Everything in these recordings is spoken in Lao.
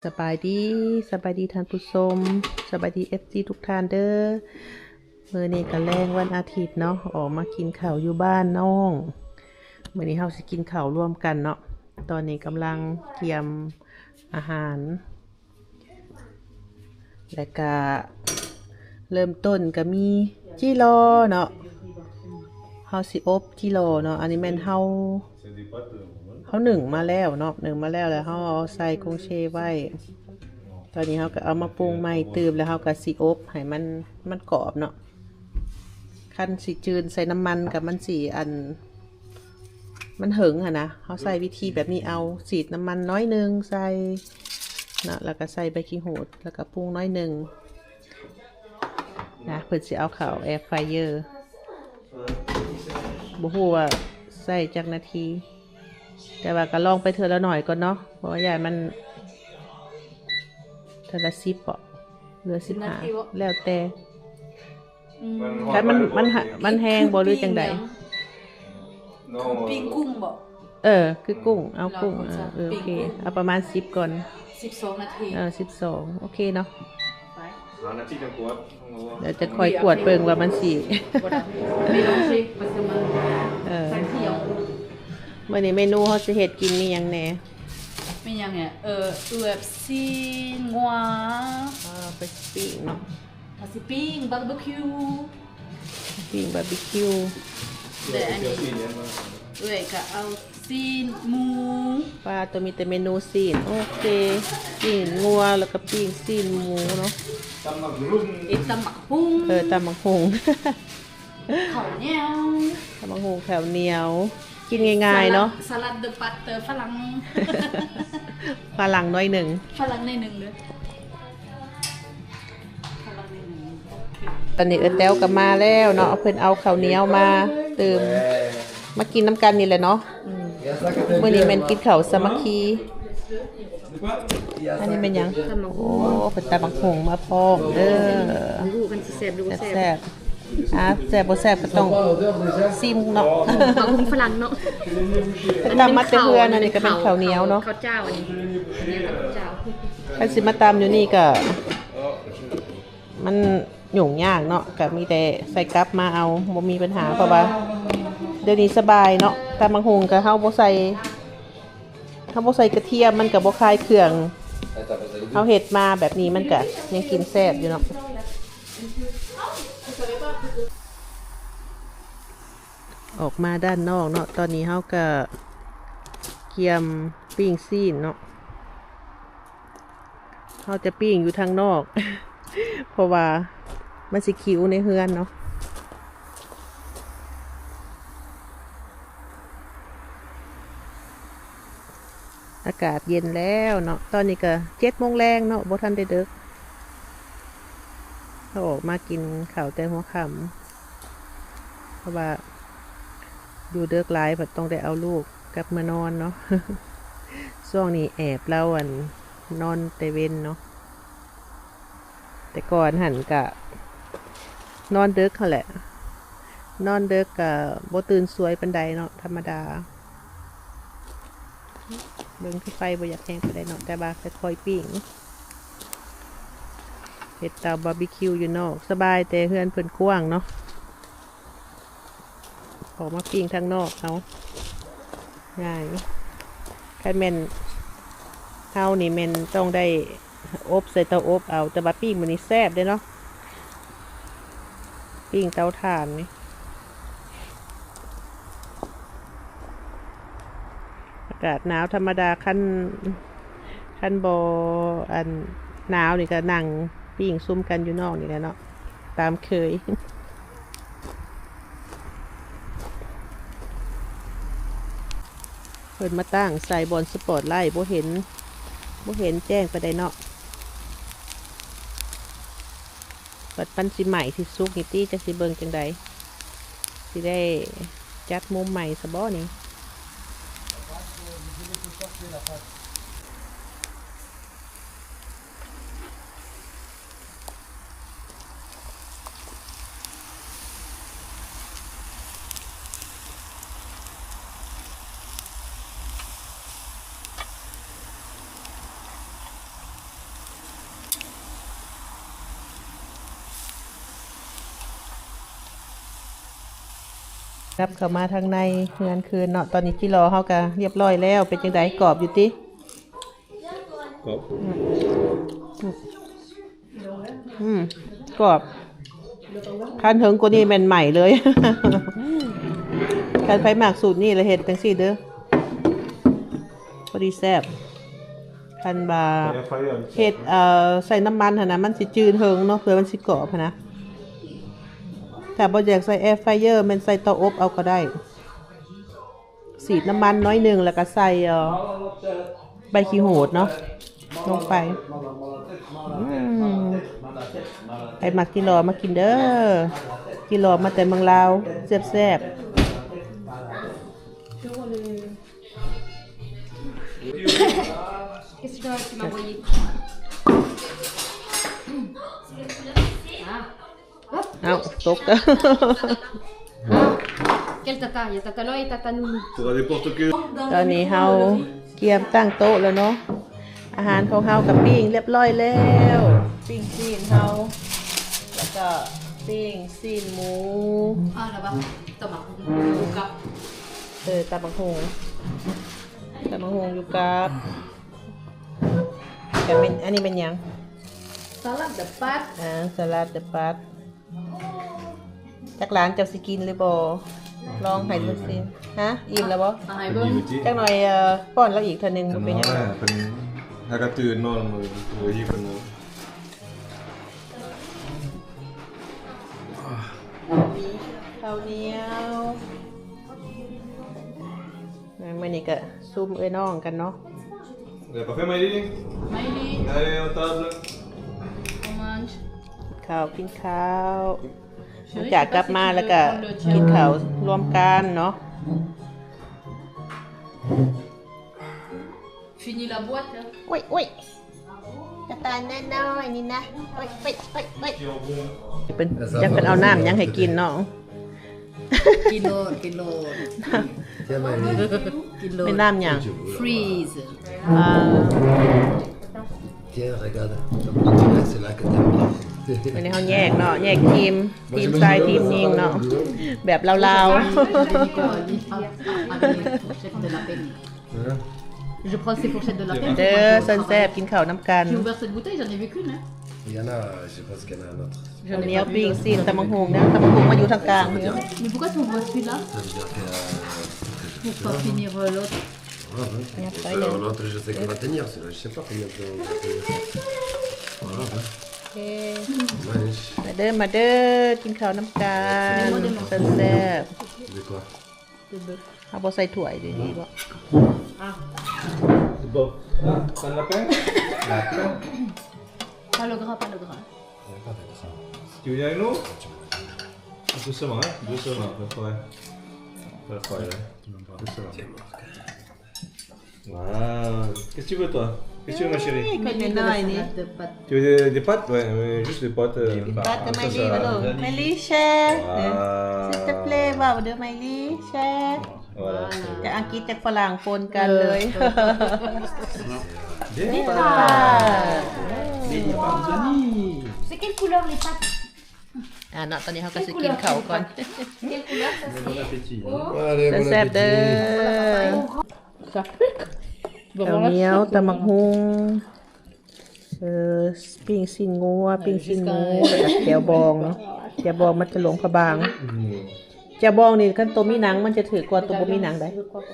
ສະບາຍດີ, ສະບາຍດີທ່ານຜູ້ຊົມ, ສະບາຍດີ ເອັຟຊີ ທຸກທ່ານເດີ. ມື້ນີ້ກະແລງວັນອາທິດເນາະ, ອອກມາກິນເຂົ້າຢູ່ບ້ານນ້ອງ. ມື້ນີ້ເຮົາຊິກິນເຂົ້າລວມກັນເນາະ. ຕອນນີ້ກຳລັງກຽມອາຫານ ແລ້ວກະເລີ່ມຕົ້ນກະມີຈີ່ລໍເນາະ, ເຮົາຊິອົບຈີ່ລໍເນາະ. ອັນນີ້ແມ່ນເຮົາ ເຮົາໜຶ້ງມາແລ້ວເນາະ, ໜຶ້ງມາແລ້ວ ແລ້ວເຮົາເອົາໃສ່ກົງເຊໄວ້. ຕອນນີ້ເຮົາກະເອົາມາປຸງໃໝ່ຕື່ມ ແລ້ວເຮົາກະຊິອົບໃຫ້ມັນ ມັນກອບເນາະ. ຄັນຊິຈືນໃສ່ນ້ຳມັນກະມັນຊິອັນ ມັນເຫິງຫັ້ນນະ. ເຮົາໃຊ້ວິທີແບບນີ້ເອົາ, ສີດນ້ຳມັນໜ້ອຍໜຶ່ງໃສ່ເນາະ, ແລ້ວກະໃສ່ໃບຂີ້ຫູດ ແລ້ວກະປຸງໜ້ອຍໜຶ່ງນະ. ເພິ່ນຊິເອົາເຂົ້າແອຟຣາຍເຢີ ບໍ່ຮູ້ວ່າໃຊ້ຈັກນາທີ ແຕ່ວ່າກະລອງໄປເທື່ອລະໜ້ອຍກ່ອນເນາະ, ເພາະວ່າຢ້ານມັນ ເທື່ອລະສິບເບາະ ຫຼື ສິບຫ້າ ສິບນາທີເບາະ ແລ້ວແຕ່. ອືມ ຄັນມັນ ມັນ ມັນແຮງບໍ່ ຫຼືຈັ່ງໃດ? ປີ້ງກຸ້ງເບາະ? ເອີ ຄືກຸ້ງ ເອົາກຸ້ງ ເອີ ເອີ ໂອເຄ ເອົາປະມານສິບກ່ອນ ສິບສອງນາທີ ເອີ ສິບສອງ ໂອເຄເນາະ. ໄປ ສາມນາທີຈັ່ງກວດ ດຽວຈະຄ່ອຍກວດເບິ່ງວ່າມັນຊິ ບໍ່ໄດ້ ໄປລອງຊິ ໄປຊື້ມັນ ເອີ ໃສ່ທ່ຽວ. ມື້ນີ້ເມນູເຮົາຊິເຮັດກິນມີຫຍັງແດ່? ມີຫຍັງແດ່? ເອີ ເອືອບຊີ້ນງົວ ເອີ ໄປປີ້ງເນາະ. ເຮົາຊິປີ້ງບາບີຄິວ ປີ້ງບາບີຄິວ ແລະອັນນີ້ເອື້ອຍກະເອົາຊີ້ນໝູ. ປາໂຕ ມີແຕ່ເມນູຊີ້ນ ໂອເຄ ຊີ້ນງົວ ແລ້ວກະປີ້ງຊີ້ນໝູເນາະ. ເຮັດຕຳບັກຫຸ່ງ ເອີ ຕຳບັກຫຸ່ງ ເຂົ້າໜຽວ ຕຳບັກຫຸ່ງເຂົ້າໜຽວ ກິນງ່າຍໆເນາະ. ສະລັດ ສະລັດເດີ ປັດເຕີ ຝຣັ່ງ ຝຣັ່ງໜ້ອຍໜຶ່ງ ຝຣັ່ງໜ້ອຍໜຶ່ງເດີ. ຕອນນີ້ເອື້ອຍແຕ້ວກະມາແລ້ວເນາະ, ເພິ່ນເອົາເຂົ້າໜຽວມາຕື່ມ ມາກິນນຳກັນນີ້ແຫຼະເນາະ. ອືມ ມື້ນີ້ແມ່ນກິນເຂົ້າສາມັກຄີ. ອັນນີ້ແມ່ນຫຍັງ? ຕຳບັກຫຸ່ງ ໂອ້ ເພິ່ນຕຳບັກຫຸ່ງມາພ້ອມເດີ. ບໍ່ຮູ້ມັນຊິແຊບຫຼືບໍ່ແຊບ ແຊບ ອ່າ ແຊບບໍ່ແຊບກະຕ້ອງຊີມເນາະ. ບັກຫຸ່ງຝຣັ່ງເນາະ ເພິ່ນຕຳມາແຕ່ເຮືອນ. ອັນນີ້ກະແມ່ນເຂົ້າໜຽວເນາະ ເຂົ້າເຈົ້າ ອັນນີ້ເຂົ້າເຈົ້າ. ຄັນຊິມາຕຳຢູ່ນີ້ກະ ມັນຫຍຸ້ງຍາກເນາະ, ກະມີແຕ່ໃສ່ກັບມາເອົາ ບໍ່ມີບັນຫາ ເພາະວ່າດຽວນີ້ສະບາຍເນາະ. ຕຳບັກຫຸ່ງກະເຮົາບໍ່ໃສ່ ເຮົາບໍ່ໃສ່ກະທຽມ ມັນກະບໍ່ຄາຍເຄື່ອງ. ເຮົາເຮັດມາແບບນີ້ມັນກະຍັງກິນແຊບຢູ່ເນາະ. ອອກມາດ້ານນອກເນາະ, ຕອນນີ້ເຮົາກະກຽມປີ້ງຊີ້ນເນາະ. ເຮົາຈະປີ້ງຢູ່ທາງນອກ ເພາະວ່າມັນຊິຄິວໃນເຮືອນເນາະ. ອາກາດເຢັນແລ້ວເນາະ, ຕອນນີ້ກະເຈັດໂມງແລງເນາະ ບໍ່ທັນໄດ້ເດິກ. ເຮົາອອກມາກິນເຂົ້າແຕ່ຫົວຄ່ຳ ເພາະວ່າຢູ່ເດິກຫຼາຍ ພັດຕ້ອງໄດ້ເອົາລູກກັບເມືອນອນເນາະ. ຊ່ວງນີ້ແອບລາວ ອັນ ນອນແຕ່ເວັນເນາະ. ແຕ່ກ່ອນຫັ້ນກະນອນເດິກຫັ້ນແຫຼະ, ນອນເດິກກະບໍ່ຕື່ນສວຍປານໃດເນາະ ທຳມະດາ. ເບິ່ງຄືໄຟບໍ່ຢາກແຮງປານໃດເນາະ, ແຕ່ວ່າຄ່ອຍໆປີ້ງ. ເຮັດເຕົາບາບີຄິວຢູ່ນອກ ສະບາຍ ແຕ່ເຮືອນເພິ່ນກວ້າງເນາະ. ອອກມາປີ້ງທາງນອກເອົາ ງ່າຍ. ຄັນແມ່ນເຮົານີ້ແມ່ນຕ້ອງໄດ້ອົບໃສ່ເຕົາອົບເອົາ, ແຕ່ວ່າປີ້ງມື້ນີ້ແຊບເດ້ເນາະ ປີ້ງເຕົາຖ່ານນີ້. ອາກາດໜາວທຳມະດາ ຄັນ ຄັນບໍ່ ອັນ ໜາວນີ້ກະນັ່ງປີ້ງຊຸມກັນຢູ່ນອກນີ້ແຫຼະເນາະ ຕາມເຄີຍ. ເພິ່ນມາຕັ້ງໃສ່ບ່ອນສະປອດໄລ ບໍ່ເຫັນ ບໍ່ເຫັນແຈ້ງປານໃດເນາະ. ບັດມັນຊິໄໝ້ຊິສຸກນີ້ຕິ ຈັກຊິເບິ່ງຈັ່ງໃດ? ຊິໄດ້ຈັດມຸມໃໝ່ຊະບໍ່ນີ້? ກັບເຂົ້າມາທາງໃນເຮືອນຄືນເນາະ. ຕອນນີ້ຈິລໍເຮົາກະຮຽບຮ້ອຍແລ້ວ. ເປັນຈັ່ງໃດ? ກອບຢູ່ຕິ? ກອບ. ອືມ ອືມ ກອບ. ຄັນເຖິງກວ່ານີ້ແມ່ນໄໝ້ເລີຍ. ຄັນໃຜມັກສູດນີ້ລະເຮັດຈັ່ງຊີ້ເດີ ພໍດີແຊບ. ຄັນວ່າເຮັດ ເອີ ໃສ່ນ້ຳມັນຫັ້ນນະ ມັນຊິຈືນເຫິງເນາະ ເພື່ອມັນຊິກອບຫັ້ນນະ. ຖ້າບໍ່ຢາກໃສ່ແອຟຣາຍເຢີ ແມ່ນໃສ່ເຕົາອົບເອົາກໍໄດ້. ສີດນ້ຳມັນໜ້ອຍໜຶ່ງ ແລ້ວກໍໃສ່ ເອີ ໃບຂີ້ຫູດເນາະ ລົງໄປ. ອືມ ໃຜມັກຈິລໍມາກິນເດີ. ຈິລໍມາແຕ່ເມືອງລາວ ແຊບໆ. Qu'est-ce que tu m'as envoyé ? ອ້າວ ຕົກ. Ah, quel tata ? Il y a tata Loy et tata Nounou. ຕອນນີ້ເຮົາກຽມຕັ້ງໂຕະແລ້ວເນາະ. ອາຫານຂອງເຮົາກໍປີ້ງຮຽບຮ້ອຍແລ້ວ. ປີ້ງຊີ້ນເຮົາ ແລ້ວກໍປີ້ງຊີ້ນໝູ. Ah, là-bas. ຕຳບັກຫຸ່ງຢູ່ກັບ ເອີ ຕຳບັກຫຸ່ງ ຕຳບັກຫຸ່ງຢູ່ກັບ ແລ້ວແມ່ນ ອັນນີ້ແມ່ນຫຍັງ? Salade de pâtes. ອ່າ salade de pâtes. ຈັກຫຼານເຈົ້າຊິກິນຫຼືບໍ່? ລອງໃຫ້ເບິ່ງຊິ. ຮະ? ອີ່ມແລ້ວບໍ່? ໃຫ້ເບິ່ງ. ຈັກໜ້ອຍ ເອີ ປ້ອນລາວອີກເທື່ອໜຶ່ງ ບໍ່ເປັນຫຍັງດອກ. ເພິ່ນຫາກະຕື່ນນອນມື້ ເອີ ອີ່ມເພິ່ນ. ເຂົ້າໜຽວ. ມື້ນີ້ກະຊຸມເອື້ອຍນ້ອງກັນເນາະ. Vous avez pas faim, Maïli ? Maïli. Allez, à table. On mange. ກິນເຂົ້າ ກິນເຂົ້າ. ຫຼັງຈາກກັບມາແລ້ວກະກິນເຂົ້າລວມກັນເນາະ. Fini la boîte, hein. ໂອ້ຍ ໂອ້ຍ ກະຕ່າຍນ້ອຍໆນີ້ນະ. ໂອ້ຍ ໂອ້ຍ ໂອ້ຍ ໂອ້ຍ. ເພິ່ນ ຈັກເພິ່ນເອົານ້ຳຫຍັງໃຫ້ກິນເນາະ. ກິນໂລດ ກິນໂລດ. ກິນໂລດ. ແມ່ນນ້ຳຫຍັງ? Freeze. ອ່າ Tiens, regarde. Comme tu dirais, c'est là que t'aimes bien. ອັນນີ້ເຮົາແຍກເນາະ ແຍກທີມ ທີມຊາຍທີມຍິງເນາະ ແບບລາວໆ. Hein ? Je prends ces fourchettes de la peine. ເດີ ເຊີນແຊບ ກິນເຂົ້ານຳກັນ. J'ai ouvert cette bouteille, j'en ai vu qu'une, hein. Il y en a, je pense qu'il y en a un autre. ເຂົ້າໜຽວ ປີ້ງຊີ້ນ ຕຳບັກຫຸ່ງເດີ ຕຳບັກຫຸ່ງມາຢູ່ທາງກາງ. Mais pourquoi tu ouvres celui-là ? Ça veut dire que, euh, pour pas finir, euh, l'autre. Voilà, hein. Et ça, l'autre, je sais qu'il va tenir, celui-là, je sais pas combien de temps il va tenir. Voilà, hein. ໂອເຄ Allez. ມາເດີ ມາເດີ ກິນເຂົ້ານຳກັນ ແຊບໆ. De quoi ? ເຮົາບໍ່ໃສ່ຖ້ວຍດີໆບໍ? Ah. C'est bon. Ah, pas de lapin ? Lapin. Pas le gras, pas le gras. Il y a pas de gras. Tu veux y aller, nous ? Doucement, hein ? Doucement, pas trop, hein. Pas trop, là. Doucement. Waouh. Qu'est-ce que tu veux, toi ? Qu'est-ce que tu veux, ma chérie ? ເອີຍ ຄົນນ້ອຍໆນີ້. Tu veux des, des pâtes ? Ouais, ouais, juste des pâtes, euh, des pâtes, comme ça, ça. Maïli, allô. Maïli, chef. Waouh. S'il te plaît, ເວົ້າເດີ Maïli, chef. Voilà. ຈາກອັງກິດ ຈາກຝຣັ່ງ ປົນກັນເລີຍ. ເອີ ເອີ Des pâtes. Des pâtes. C'est quelle couleur, les pâtes ? ອ່າເນາະ ຕອນນີ້ເຮົາກໍຊິກິນເຂົ້າກ່ອນ. Quelle couleur, ça, c'est ? Bon appétit, hein. Allez, bon appétit. ແຊບໆເດີ. ເຂົ້າໜຽວ ຕຳບັກຫຸ່ງ ເອີ ປີ້ງຊີ້ນງົວ ປີ້ງຊີ້ນໝູ ແລ້ວກໍແຈ່ວບອງເນາະ ແຈ່ວບອງມາຈາກຫຼວງພະບາງ. ແຈ່ວບອງນີ້ ຄັນໂຕມີໜັງ ມັນຈະຖືກກວ່າໂຕບໍ່ມີໜັງໄດ໋.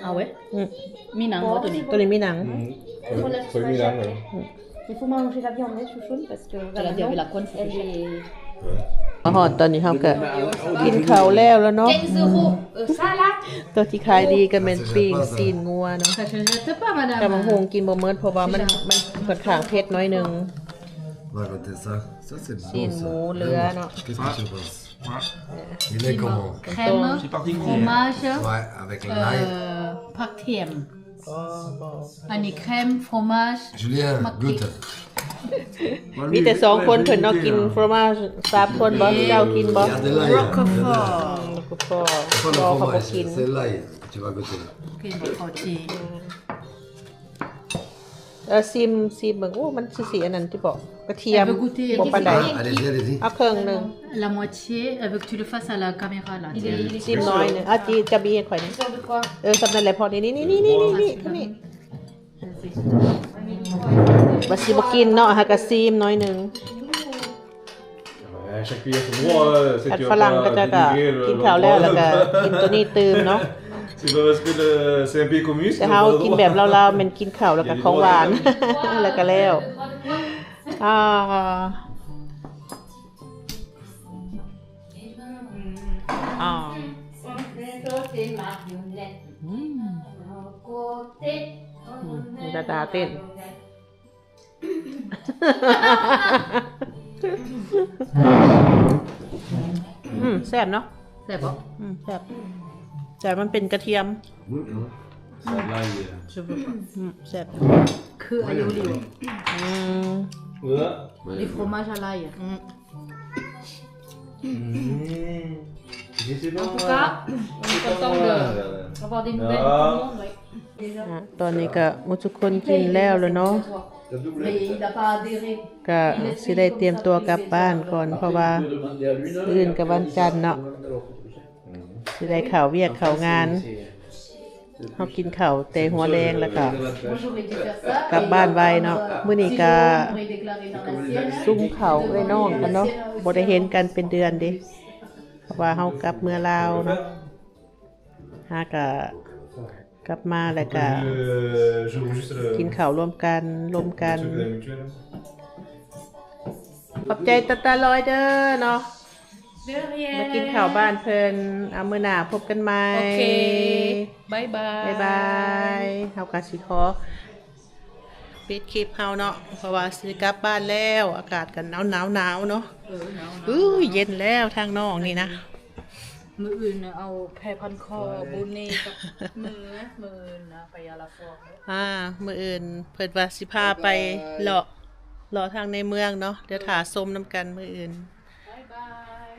ເອົາເວີຍ ອືມ ມີໜັງບໍ່ໂຕນີ້? ໂຕນີ້ມີໜັງ. ອືມ ຂ້ອຍ ຂ້ອຍມີໜັງເລີຍ. ອືມ Il faut manger la viande, hein, chouchoune, parce que là, là, maintenant, elle est ມາຮອດຕອນນີ້ເຮົາກໍກິນເຂົ້າແລ້ວແລ້ວເນາະ. ໂຕທີ່ຂາຍດີກໍແມ່ນປີ້ງຊີ້ນງົວເນາະ. ຕຳບັກຫຸ່ງກິນບໍ່ໝົດ ເພາະວ່າມັນ ມັນຂ້ອນຂ້າງເຜັດໜ້ອຍໜຶ່ງ. ຊີ້ນໝູເຫຼືອເນາະ. Qu'est-ce que tu penses ? Il est comment ? Crème, fromage, ouais, avec l'ail. ເອີ ຜັກທຽມ. ອໍ ບໍ່ ອັນນີ້ crème, fromage, Julien, goûte. ມີແຕ່ສອງຄົນເພິ່ນເນາະ ກິນ fromage ສາມຄົນບໍ່? ເຈົ້າກິນບໍ່? Il y a de l'ail, il y a de l'ail. Roquefort. Roquefort. C'est pas le fromage, c'est l'ail. Tu vas goûter. ກິນບໍ່ເຂົ້າຈີ່. ແຊ ເອີ ຊີມ ຊີມເບິ່ງ. ໂອ້ ມັນຊິ ຊິອັນນັ້ນຕິເບາະ? ກະທຽມ Elle veut goûter. ບໍ່ປານໃດ. Allez-y, allez-y. ເອົາເຄິ່ງໜຶ່ງ. La moitié, elle veut que tu le fasses à la caméra là. ຊີມໜ້ອຍໜຶ່ງ. ເອົາ ຈີ ຈະບີໃຫ້ຂ້ອຍນີ້. ເອີ ສ່ຳນັ້ນແຫຼະພໍ. ນີ້ໆໆໆ ນີ້ Vas-y. ວ່າຊິບໍ່ກິນເນາະ ຫາກະຊີມໜ້ອຍໜຶ່ງ. Ouais, chaque pays a son droit, hein. ຄັນຝຣັ່ງເຂົາເຈົ້າກະກິນເຂົ້າແລ້ວ ແລ້ວກະກິນໂຕນີ້ຕື່ມເນາະ. C'est pas parce que le, c'est un pays communiste. ແຕ່ເຮົາກິນແບບລາວໆ ແມ່ນກິນເຂົ້າແລ້ວກະຂອງຫວານ ແລ້ວກະແລ້ວ. ອ່າ ອ່າ ອືມ ດາດາເຕັ້ນ. ອືມ ແຊບເນາະ. ແຊບບໍ່? ອືມ ແຊບ ແຕ່ມັນເປັນກະທຽມ. ອືມ ແຊບ. ຄືອາຍຸລິວ. ອືມ Les fromages à l'ail. ອືມ En tout cas, on est content de, d'avoir des nouvelles de tout le monde, ouais. ອ່າ ຕອນນີ້ກະໝົດທຸກຄົນກິນແລ້ວລະເນາະ ກະຊິໄດ້ຕຽມຕົວກັບບ້ານກ່ອນ ເພາະວ່າມື້ອື່ນກະວັນຈັນເນາະ ຊິໄດ້ເຂົ້າວຽກເຂົ້າງານ. ເຮົາກິນເຂົ້າແຕ່ຫົວແລງ ແລ້ວກະກັບບ້ານໄວເນາະ. ມື້ນີ້ກະຊຸມເຂົ້າເອື້ອຍນ້ອງກັນເນາະ ບໍ່ໄດ້ເຫັນກັນເປັນເດືອນເດ້ ເພາະວ່າເຮົາກັບເມືອລາວເນາະ. ຫາກະກັບມາແລ້ວກະກິນເຂົ້າລວມກັນ ລົມກັນ. ຂອບໃຈຕາຕາລອຍເດີເນາະ De rien. ມາກິນເຂົ້າບ້ານເພິ່ນ. ເອົາ ມື້ໜ້າພົບກັນໃໝ່. ໂອເຄ ບາຍບາຍ ບາຍບາຍ. ເຮົາກະຊິຂໍປິດຄລິບເຮົາເນາະ ເພາະວ່າຊິກັບບ້ານແລ້ວ. ອາກາດກະໜາວໆ ໜາວເນາະ. ເອີ ໜາວໆ ເອີ ເຢັນແລ້ວທາງນອກນີ້ນະ. ມື້ອື່ນເອົາແພພັນຄໍ ບູເນກັບມື ມື້ອື່ນນະ ໄປຢາລາຟອງ. ອ່າ ມື້ອື່ນເພິ່ນວ່າຊິພາໄປເລາະ ເລາະທາງໃນເມືອງເນາະ. ດຽວຖ້າຊົມນຳກັນມື້ອື່ນ. ບາຍບາຍ.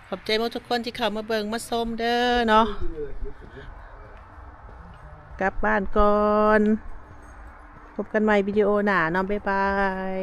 ຂອບໃຈໝົດທຸກຄົນທີ່ເຂົ້າມາເບິ່ງມາຊົມເດີເນາະ. ກັບບ້ານກ່ອນ. ພົບກັນໃໝ່ວິດີໂອໜ້າເນາະ. ບາຍບາຍ.